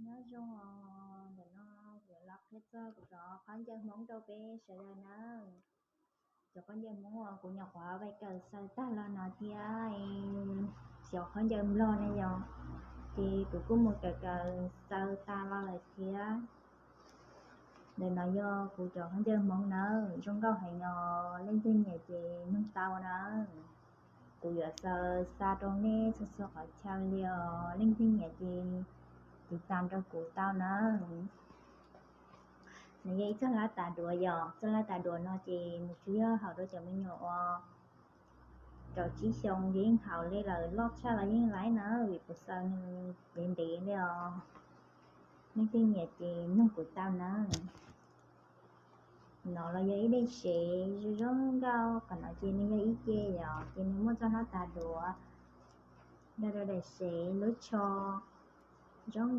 Nyob zoo os, ntawm no kuv los qhia txog kuv cov khaub ncaws Hmoob rau peb sawv daws nawb. Cov khaub ncaws Hmoob uas kuv nyuam qhuav vaj kawm xaws tag los no thiab, cov khaub ncaws Nplog ne yog, ces kuv kuj mus kawm kawm xaws tas los lawm thiab. Ntawm no yog kuv cov khaub ncaws Hmoob nawb, zoo nkauj heev os, leej twg nyiam ces nug tau nawb. Kuv yuav xaws xa rau nej txhua txhua qhov chaw li os, leej twg nyiam ces tiv tas rau kuv tau nawb. Nws yog ib txoj hlab tas duav, yog txoj hlab tas duav no ces nws tsuas yog haum rau cov me nyuam uas kaum tsib xyoo ces yeej haum li, lawv loj tshaj los yeej laib na, vim kuv xaws nws ntev ntev li os. Leej twg nyiam ces nug kuv tau nawb. No los yog ib daim sev zoo zoo nkauj, qhov no ces nws yog ib ce yom, ces nws muaj txoj hlab tas duav, nrog rau daim sev lub tsho zoo